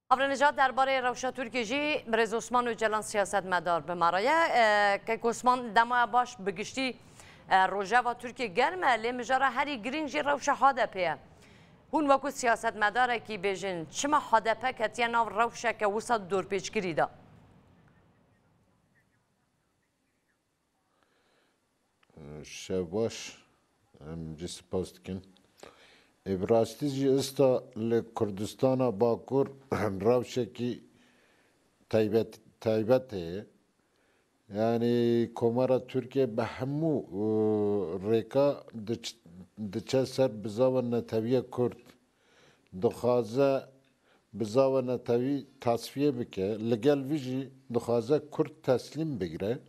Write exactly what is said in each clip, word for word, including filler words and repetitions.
Avrenija derbarê rewşa Tirkiyê jî birêz Osman Ocalan siyasetmedar bi me re ye. E, kek Osman, dema baş bi giştî, e, rojeva Tirkiyê germ e, lê mijara herî girîng jî rewşa H D P ye. Hûn wekû siyasetmedarekî bêjin, çima H D P ketiye nav rewşeke wisa dorpêçkirî de? Şev baş. Em jî spas dikin. Ê, bi rastî jî ista li Kurdistana Bakur rewşekî taybet, taybet heye. Yanî Komara Tirkiye bi hemû, e, rêka diç-, diçe ser bizava netewiya Kurd. Dixwaze bizava netewî tasfiye bike, li gel vî jî dixwaze Kurd teslîm bigire.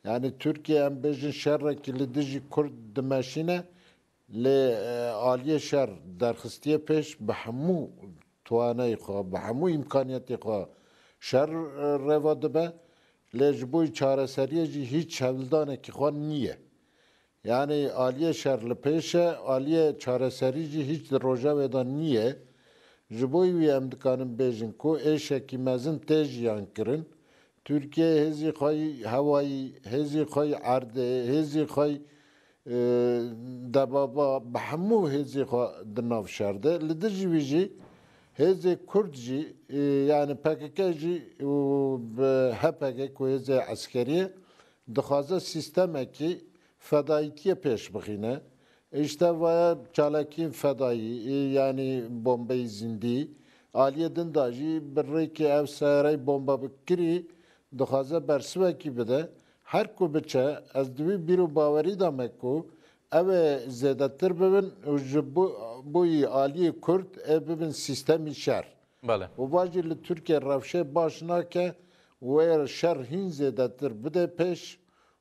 Yanî Tirkiye, em bêjin, şerekî li dijî Kurd dimeşîne, lê, e, aliyê şer derxistiye pêş, bi hemû toaneyê xwe, bi hemû îmkaniyetê xwe şer, e, rêva dibe, lê ji bo çareseriyê jî hîç hewldanekî xwe nîye. Yanî aliyê şer li pêş e, aliyê çareserî jî hîç di rojevê de nîye. Ji bo wî em dikarin bêjin ku êşekî mezin tê jiyan kirin. Tirkiye hêzî xwe yî hewayî, hêzî xwe yî erdê, hêzî xwe yî, e, debaba, bi hemû hêzî xwe di nav şer de. Li dijî wî jî hêzê Kurd jî, e, yanî P K K jî û bi H P G ku hêzê eskerî ye, dixwaze sîstemekî fedayîtiyê pêş bixîne. Îşte vaya çalakiyên fedayî, ê, yanî bombeyî zîndî, aliyê din de jî bi rêkê ev seyareyê bombabikirî dixwaze bersivekî bide. Her ku biçe, ez di wî bîr û bawerî de me ku ew ê zêdetir bibin û ji bo, bo yî aliyê Kurd ê bibin sîstemî şer. Bele. Û va jî li Tirkiye rewşê baş nake û ê şer hîn zêdetir bide pêş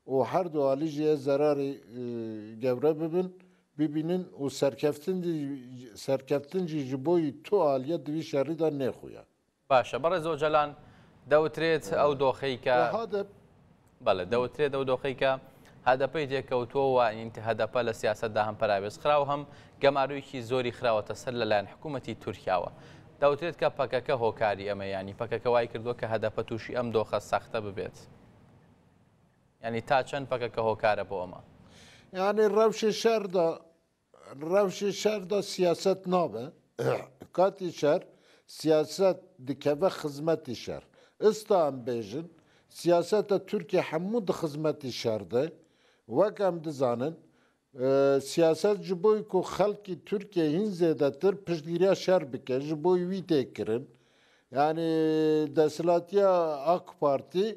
û her du alî jî ê zerarê, e, gewre bibin, bibînin û serkeftin jî, serkeftin jî ji bo yî tu aliye di vî şerî de nêxuya. باشە، بەڕێز ئۆجەلان، دەوترێت ئەو دۆخەی کە، Hade بەڵێ، دەوترێت ئەو دۆخەی کە هەدەپەی تێکەوتووە و ئینت-، هەدەپە لە سیاسەتدا هەم پەراوێز خراو، هەم گەمارویەکی زۆری خراوەتە سەر لەلایەن حکوومەتی تورکیاوە. دەوترێت کە پەکەکە هۆکاری ئەمە، یانی پەکەکە وای کردووە کە هەدەپە تووشی ئەم دۆخە سەختە ببێت. یانی تا چەند پەکەکە هۆکارە بۆ ئەمە؟ یانی ڕەوشێ شەر دا ڕەوشێ شەر دا سیاسەت نابێ. کاتی شەر سیاسەت دکەوە خزمەتی شەر. ئستا ئەم بێژن سیاسەتە تورکیە هەموو دە خزمەتی شەر دە. وەک ئەم دزانن، ئە، سیاسەت ji bo ku xelkî Tirkiye hîn zêdetir piştgiriya şer bike, ji bo wî tê kirin. Yanî desthilatiya AK Partî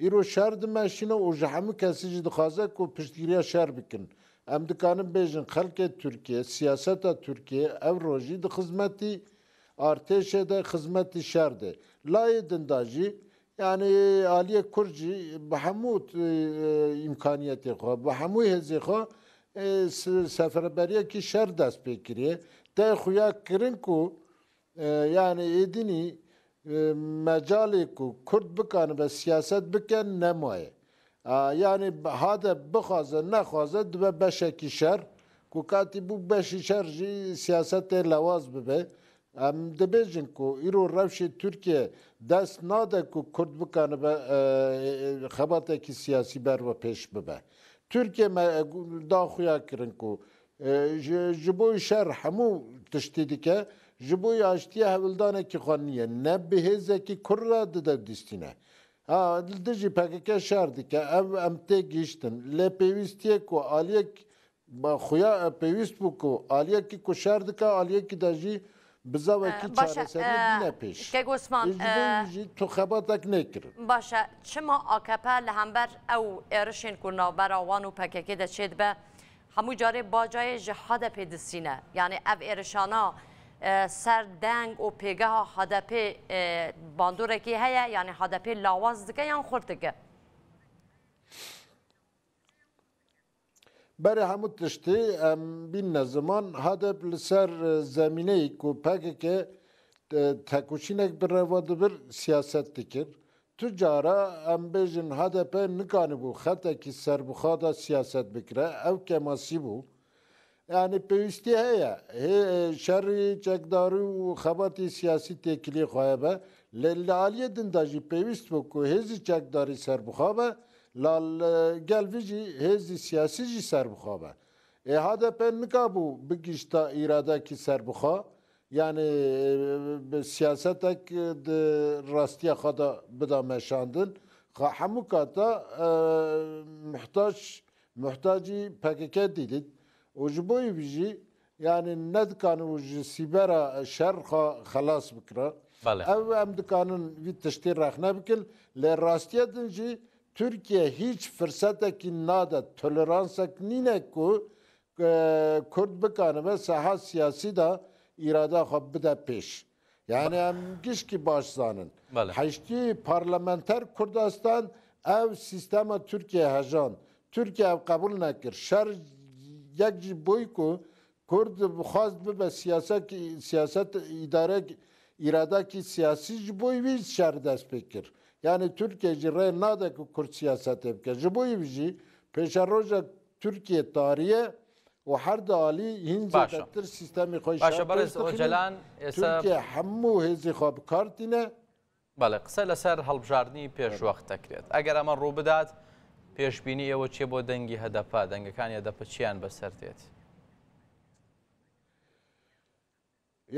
îro şer dimeşîne û ji hemû kesî jî dixwaze ku piştgiriya şer bikin. Em dikarin bêjin xelkê Tirkiye, siyaseta Tirkiye ev rojî di xizmetî artêşê de, xizmetî şer de. Layê din de jî, yanî aliyê Kurd jî bi hemû, e, îmkaniyetê xwe, bi hemû hêzê xwe, e, se-, seferberiyekî şer dest pê kiriye. Tê xuya kirin ku, e, yanî êdînî, e, mecalê ku Kurd bikanibe siyaset bike nemaye. A, yanî hade bixwaze nexwaze dibe beşekî şer ku katî bû beşî şer jî siyasetê lewaz bibe. Em dibêjin ku îro rewşê Tirkiye dest nade ku Kurd bikanibe, e, e, xebatekî siyasî ber ve pêş bibe. Tirkiye me, e, da xuya kirin ku, e, ji, ji bo şer hemû tiştî dike, ji bo aştiye hewldanekî xwe niye. Ne bi hêzekî kur re dide dîstîne. Ha, li dijî P K K şer dike, ev em tê gihîştin. Lê pêwîstiyê ku aliyek Ba xuya e, pêwîst bû ku aliyekî ku şer dike, aliyekî de jî bizawekî çareseriyê bîne pêş. Kek Osman, ji bo wî jî tu xebatek nêkirin. Baş e, çima A K P li hember ew êrişên ku navbera wan û P K K de çêdibe, hemû carê bacayê ji H D P distîne? Yanî ev êrişana, e, ser deng û pêgeha H D P, e, bandorekî heye, yanî H D P lawaz dike yan xurt dike? Berê hemû tiştî em bînne ziman, H D P li ser, e, zemîneyê ku P K K, e, tekoşînek bi reva dibir, siyaset dikir. Tu cara em bêjin H D P nikanibû xetekî serbixwe de siyaset bikire, ew kemasî bû. Yani pêwîstî heye. Hê, şerî çekdarî û xebatê siyasî têkilî xwe hebe. Lê li aliyê din de jî pêwîst bû ku hêzî çekdarî serbixwe be, la li gel vî jî hêzî siyasî jî serbixwe be. Ê H D P nikabû bigihîşta îradekî serbixwe, yani, e, bi siyasetek di rastiya xwe de bida meşandin. Xa hemû kata, e, muhtaç, muhtacî P K K dîdît. Û ji bo wî jî, yani, nedikan û ji sîbera şer xwe xelas bikira. Belê. Ew em dikanin vî tiştî rexne bikin. Lê rastiya din jî Tirkiye hîç firsetekî nade, toleransek nîne ku, e, Kurd bikanibe saha siyasî de îrada xwe bide pêş. Yani em gişkî baş zanin. Belê. Heştî parlamenter Kurdistan ev sîstema Tirkiye hejand. Tirkiye ev qebûl nekir. Şer yek ji boy ku Kurd bixwast bibe siyaset, siyaset îdare, îradekî siyasî ji bo wî şer dest pê kir. Yani Tirkiye jî rê nade ku Kurd siyasetê bike. Ji bo wî jî pêşeroja Tirkiye tarî ye û her di alî hîn Baş e. zêdetir sîstemê xwe Baş e, şer berêz pêş dixînin. Ocalan, êse Tirkiye hemû hêzê xwe bi kar tîne. بەڵێ، قسە لەسەر هەڵبژاردنی پێشوەخت دەکرێت. ئەگەر ئەمە ڕوو بدات، پێشبینی ئێوە چیە بۆ دەنگی هەدەپە؟ دەنگەکانی هەدەپە چیان بەسەر دێت؟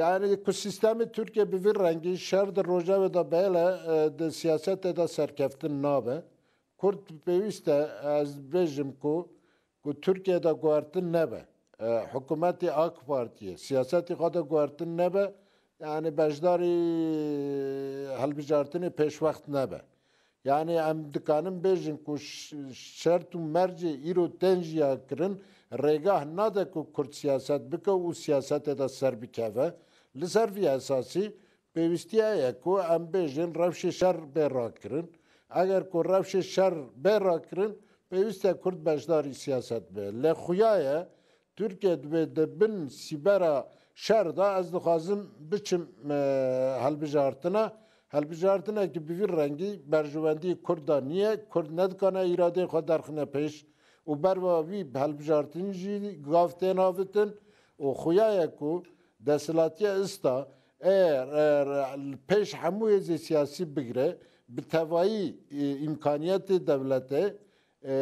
Yani ku sîstemê Tirkiye bi vî rengî şer di rojevê de bêle, e, di siyasetê de serkeftin nabe. Kurd pêwîst e, ez bêjim ku, ku Tirkiye de guhertin nebe. E, hikûmetê AK Partiyê, siyasetê xwe de guhertin nebe, yani beşdarî hilbijartinê pêşwext nebe. Yani em dikanin bêjin ku ş-, şert û mercê îro tên jî ya kirin, rêgah nade ku Kurd siyaset bike û siyasetê de ser bikeve. Li ser vî esasî pêwîstiya ye ku em bêjin rewşê şer bê rakirin. Eger ku rewşê şer bê rakirin, pêwîst e Kurd beşdarî siyaset be. Lê xuya ye, Tirkiye dibê di bin sîbera şer de, ez dixwazim biçim, e, hilbijartina. Hilbijartinekî bi vî rengî berjewendiyê Kurd de niye. Kurd nedikane îradeyê xwe derxine pêş û berva vî hilbijartin jî gav tên avitin û xuya ye ku desthilatiya ista ê, e, li pêş hemû hêzê siyasî bigire, bi tevayî, e, îmkaniyetê dewletê, e,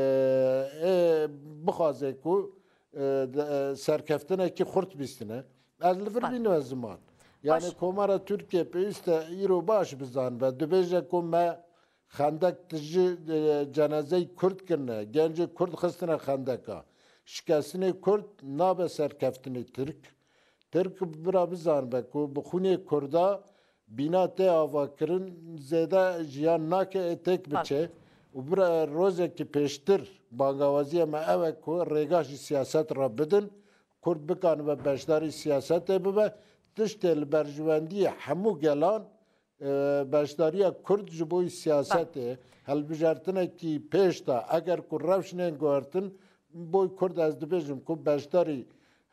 ê, bixwaze ku, e, de, e, serkeftinekî xurt bîstine. Ez li vir Baş. bînim ez ziman. Yani Baş. Komara Tirkiye pêwîst e îro baş bizanibe. Dibêje ku me xendek tijî, e, cenezeyê Kurd kirine, gencê Kurd xistine xendeka. Şikestinê Kurd nabe serkeftinê Tirk. Tirk bira bizanibe ku bi xûnê Kurda bîna tê avakirin zêde jiyan nake ê têk biçe û bira rozekî pêştir bangawaziya me ew e ku rêga ji siyaset re bidin, Kurd bikanibe beşdarî siyasetê bibe, tiştê li berjewendiyê hemû gelan, e, beşdariya Kurd ji bo siyasetê, hilbijartinekî pêş de, eger ku rewş nên guhertin, bo Kurd ez dibêjim ku beşdarî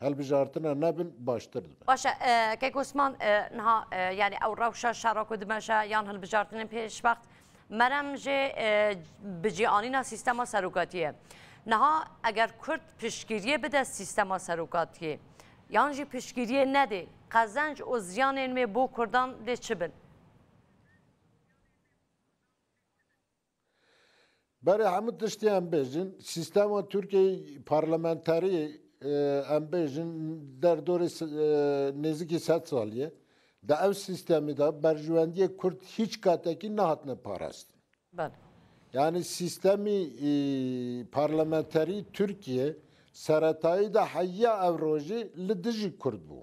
hilbijartina nebin, baştir dibe. Baş e, e, Kek Osman, e, niha, e, yani ew rewşa şera ku dimeşe yan hilbijartinên pêşwext, merem jê, e, bi cîanîna sîstema serokatiyê. Niha eger Kurd piştgiriyê bide sîstema serokatiyê, yan jî piştgiriyê nedê, qezenc û ziyanên wê bo Kurdan dê çi bin? Berê hemû tiştî em bêjin, sîstema Tirkiyeyê parlamenterî, e, em bêjin, derdorê se-, e, nêzîkî sed salî ye. Di ev sîstemî de berjewendiyê Kurd hîç katekî nehatine parastin. Belê. Yani sîstemî, e, parlamenterî Tirkiye seretayî de heya ev rojê li dijî Kurd bû.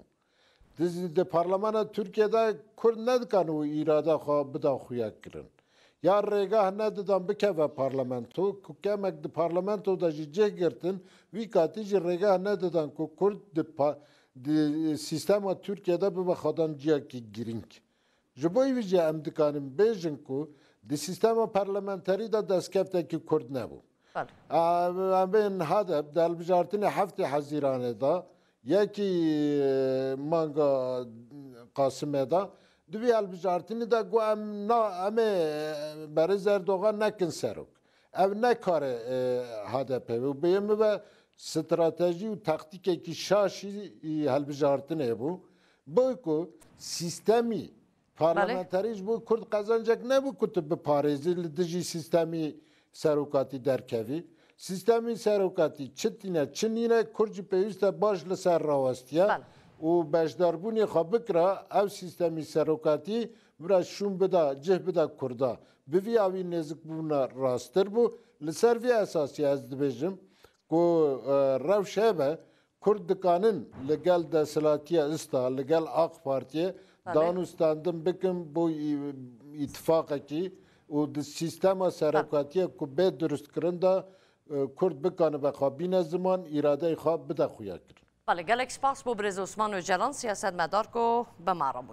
Di, di parlemana Tirkiye de Kurd nedikan û îrada xwe bida xuya kirin. Ya rêgah nedidan bikeve parlamento, ku kemek di parlamento de jî cih girtin, wî katî jî rêgah nedidan ku Kurd di pa-, di sîstema Tirkiye de bibe xwedan ciyakî girîng. Ji bo wî jî em dikarin bêjin ku di sîstema parlamenterî de destkeftekî Kurd nebû. Belê. Em, em bên hadeb di hilbijartinê heftê Hezîranê de, yekî, e, manga Qasimê de, di vî hilbijartinî de got, em na, em ê, e, berêz Erdogan nekin serok. Ev ne karê, e, H D P be. Û bêyê min ve stratejî û taktîkekî şaşî helbijartinê bû. Bo ku sîstemî parlamenterî ji bo Kurd qezencek nebû ku tu biparêzî li dijî sîstemî serokatî derkevî. Sîstemî serokatî çi tîne çi nîne, Kurd jî pêwîst e baş li ser rawestiye Belê. û beşdarbûnê xwe bikira ev sîstemî serokatî bira şûn bida, cih bida Kurda. Bi vî awî nêzikbûna rasttir bû. Li ser vî esasî ez dibêjim ku, e, rewş hebe, Kurd dikanin li gel desthilatiya ista, li gel A K Partiyê Belê. danûstandin bikin bo î-, îtifaqekî û di sîstema serokatiye ku bê durustkirin de, e, Kurd bikanibe xwe bîne ziman, îradeyê xwe bide xuya kirin. Belê, gelek spas bo birêz Osman Ocalan, siyasetmedar ku bi me re bû.